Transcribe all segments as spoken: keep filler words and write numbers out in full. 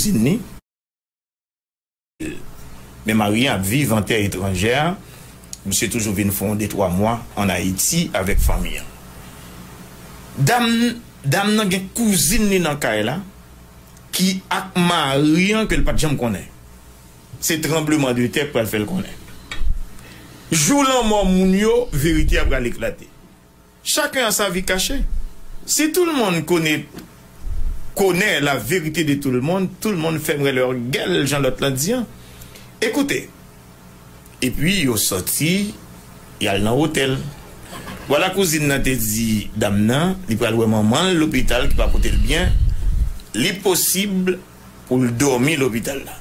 kouzin li. Men mari an ap viv an tè etranjè. Misye toujou vin fè yon de twa mwa ann Ayiti avèk fanmi an. Dam, dam nan gen kouzin li nan kay la ki ak mari an ke l pa t janm konnen. Se tranbleman de tè k pral fè l konnen. Jou lanmò moun yo, verite a pral eklate. Chacun a sa vie cachée. Si tout le monde connaît, connaît la vérité de tout le monde, tout le monde fermerait leur gueule, jan lòt lan di an. Ekoute, epi yo sòti, y al nan otèl. Vwala kouzin nan te di dam nan, li pral wè manman l lopital ki pa pote l byen. Li posib pou l dòmi lopital la.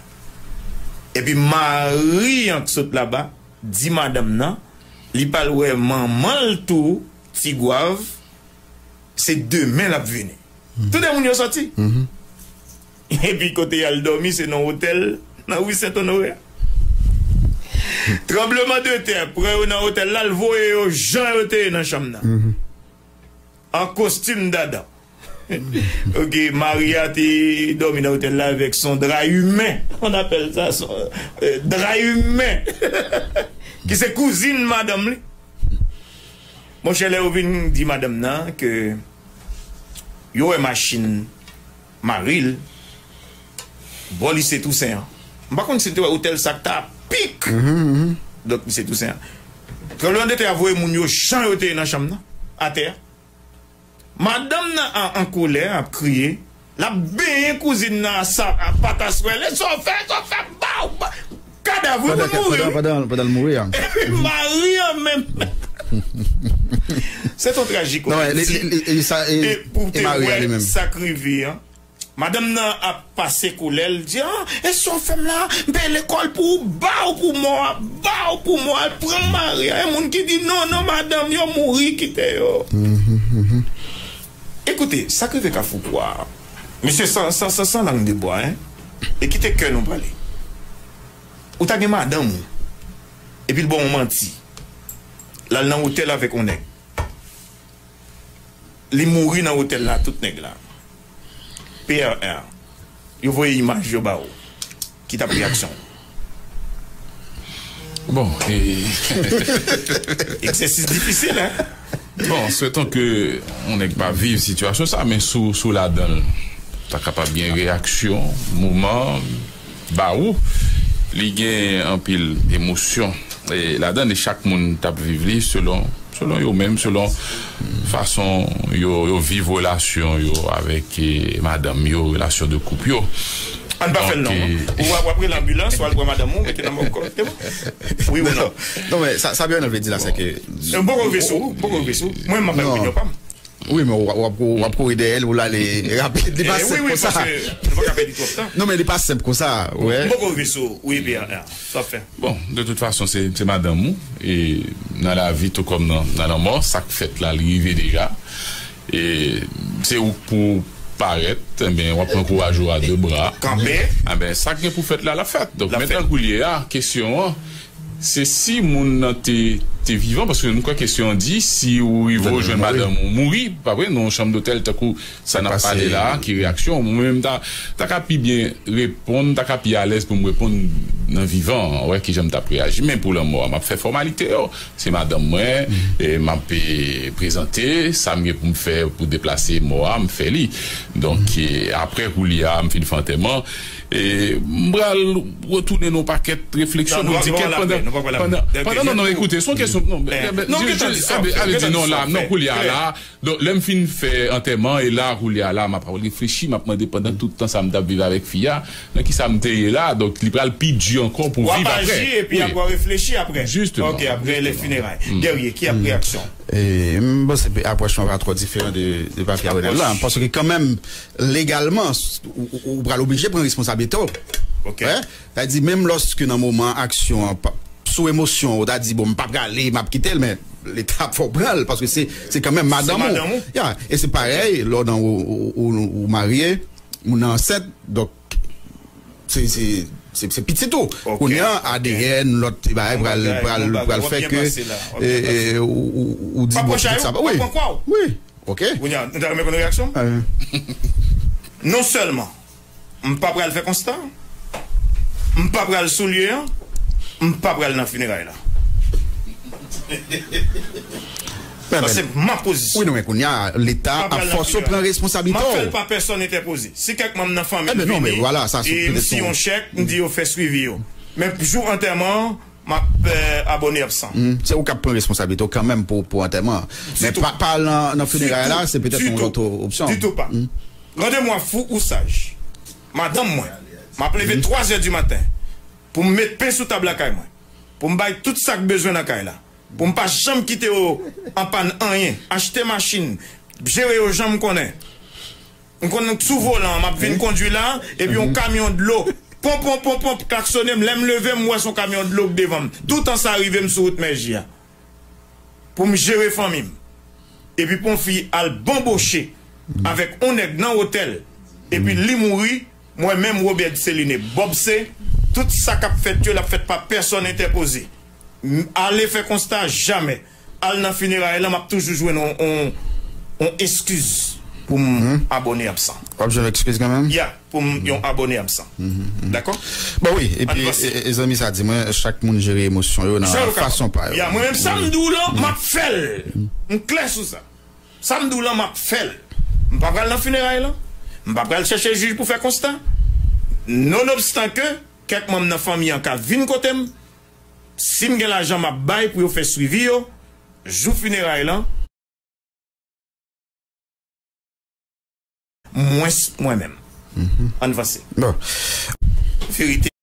Epi mari an k sot laba di madanm nan, li pral wè manman l tou, Ti Gwav, se demen l ap vini. Tout de moun yo sòti. Epi kote y al dòmi, se nan otèl, nan ri Sent Onore a. Tranbleman de tè, pran yo nan otèl la, l voye yo jan yo te ye nan chanm nan. An kostim dadan. Ok, Maria te dòmi nan otèl la avèk son dra imen. On appelle ça son, euh, dra imen. Ki se kouzin madanm li. Monchè, lè yo vin di madanm nan ke yo wè machin mari l bò lise Tousen an. M pa konn si l te wè otèl sa k ta pik. Donk, lise Tousen an. Tranbleman de tè a voye moun yo jan yo te ye nan chanm nan, atè a. Madanm nan an, an kolè, ap kriye. L ap benyen kouzin nan a sa, a pataswèl. E sa w fè, sa w fè, baw, ba-, kadav, wi, moun mouri, wi. Pandan, pandan l mouri a. Epi mari an menm. Se yon trajikomedi. Non, e, e, e, e sa, e, e pou w te wè sa k rive an. Madanm nan ap pase kolè, l di, "Ah, e sa w fè m la? M peye lekòl pou ou, ba w pou mò a, ba w pou mò a, pran mari a." E moun ki di, "Non, non, madanm, yo mouri, kite yo." Ekoute, sa k rive Kafou Bwa a, mesye, san, san, san, san lang de bwa, en, e kite kè nou pale. Ou ta gen madanm ou, epi l ba w yon manti. L al nan otèl avèk yon nèg. Li mouri nan otèl la, tout nèg la. P R R. Yo voye imaj yo ba w. Ki t ap reyaksyon w? Bon, e egzèsis difisil, en? Bon, swetons ke yon nèg pa viv sitiyasyon sa, men si w, si w ladan l, ta kapab gen reyaksyon, moman, ba ou, li gen anpil emosyon. E ladan, e chak moun t ap viv li selon, selon yo menm, selon fason yo, yo viv relasyon yo avèk, e, madanm yo, relasyon de koup yo. An pa fè l non. Donk, e, ou w ap, w ap rele anbilans, w al pran madanm ou, mete nan mòg kò. Se bon? Wi ou non? Non, men sa, sa Bernard vle di la, se ke... M poko rive sou ou, m poko rive sou ou. Mwen, m ap bay opinyon pa m. Wi, men w ap, w ap, w ap kouri dèyè l pou l ale rapid. Li pa senp konsa. Wi, wi, paske nou pa ka pèdi twòp tan. Non, men li pa senp konsa, wè. M poko rive sou ou, wi, P R R. Sa w ap fè? Bon, de tout fason, se, se madanm ou. E nan lavi, tou kòm nan, nan lanmò, sa k fèt la, li rive deja. E se ou k pou parèt, enben, w ap pran kouraj ou a de bra. Kanpe. Enben, sa k gen pou fèt la, l ap fèt. Donk, mentnan koulye a, kesyon an, se si moun nan te, te vivan, paske nou kwè kesyon an di, si ou rive ou jwenn madanm ou mouri, pa vre, nan yon chanm dotèl, tankou sa n ap pale la, ki reyaksyon, mwen menm ta, ta ka pi byen reponn, ta ka pi alèz pou m reponn nan vivan an, wè kijan m t ap reyaji. Men pou lanmò a, m ap fè fòmalite yo. Se madanm mwen, e m ap, e, prezante, sa m gen pou m fè pou deplase mò a, m fè li. Donk, e, apre koulye a, m fin fè antèman, e m pral retounen nan yon pakèt refleksyon pou m di kèt pandan, pandan, pandan, non, non, ekoute, se yon kesyon, non, ale di non la, non, koulye a la, donk, lè m fin fè antèman, e la, koulye a la, m ap reflechi, m ap mande pandan tout tan sa m t ap viv avèk fi a, nan kisa m te ye la, donk, li pral pi di ankò pou viv apre. W ap aji epi apre w reflechi apre. Jisteman. Ok, apre le fineray. Guerrier, ki ap reyaksyon? E, m panse apwòch lan pa twò diferan de, de papi Arenèl la. Paske kanmenm, legalman, ou, ou, ou pral oblije pran responsablite w. Ok. Sa di, menm lòske nan moman aksyon an, sou emosyon, ou ta di, "Bon, m pa prale, m ap kite l," men Leta ap fè w pran l, paske se, se kanmenm madanm ou. Ya, e se parèy, lè w nan, ou, ou, ou, ou marye, moun nan ansent, donk, se, se, se, se pitit ou. Ok. Kounye a, A D N, lòt bagay, pral, pral, pral fè ke, e, e, ou, ou, ou di, "Bon, pitit sa pa," wi. Wi, ok. Kounye a, nou ta renmen konn reyaksyon m. Non sèlman M pa pral fè konsta. M pa pral sou lye an. M pa pral nan fineray la. Sa se ma pozisyon. Wi, non, men kounye a, Leta ap fòse w pran responsablite w. M ap fè l pa pèsòn entèpoze. Si kèk manm nan fanmi m vini, e m siyen yon chèk, m di yo fè swivi yo. Men jou antèman an, m ap abòne absan. Se ou k ap pran responsablite w kanmenm pou, pou antèman an. Men pa, pa al nan, nan fineray la, se petèt yon lòt opsyon. Ditou pa. Randevou a fou ou saj. Madanm mwen, m ap leve twa zè di maten pou m met pen sou tab lakay mwen, pou m bay tout sa k bezwen nan kay la, pou m pa janm kite yo anpàn anyen, achte machin, jere yo jan m konnen. M konn sou volan an, m ap vin kondui la, epi yon kamyon dlo ponp, ponp, ponp, ponp, klaksonnen m. Lè m leve, m wè se yon kamyon dlo k devan m. Toutan sa rive m sou wout Mèji a. Pou m jere fanmi m. Epi pou yon fi al banboche avèk yon nèg nan otèl, epi li mouri, mwen menm, Robert Céliné Bobse, tout sa k ap fèt yo, l ap fèt pa pèsòn entèpoze. M ale fè konsta, jamè. Al nan fineray lan, m ap toujou jwenn yon, yon, yon eskiz pou m abòne absan. W ap jwenn eskiz kanmenm? Ya, pou m yon abòne absan. Dakò? Bon, wi, epi, e, e, zanmi sa di mwen, chak moun jere emosyon yo nan fason pa yo. Ya, mwen menm, sa m di w lan, m ap fè l. M klè sou sa. Sa m di w lan, m ap fè l. M pa pral nan fineray lan. M pa pral chèche jij pou fè konsta. Nonobstan ke kèk manm nan fanmi an ka vin kote m, si m gen lajan, m ap bay pou yo fè swivi yo. Jou fineray lan, mwens mwen menm. Ann vanse. Bon. Verite.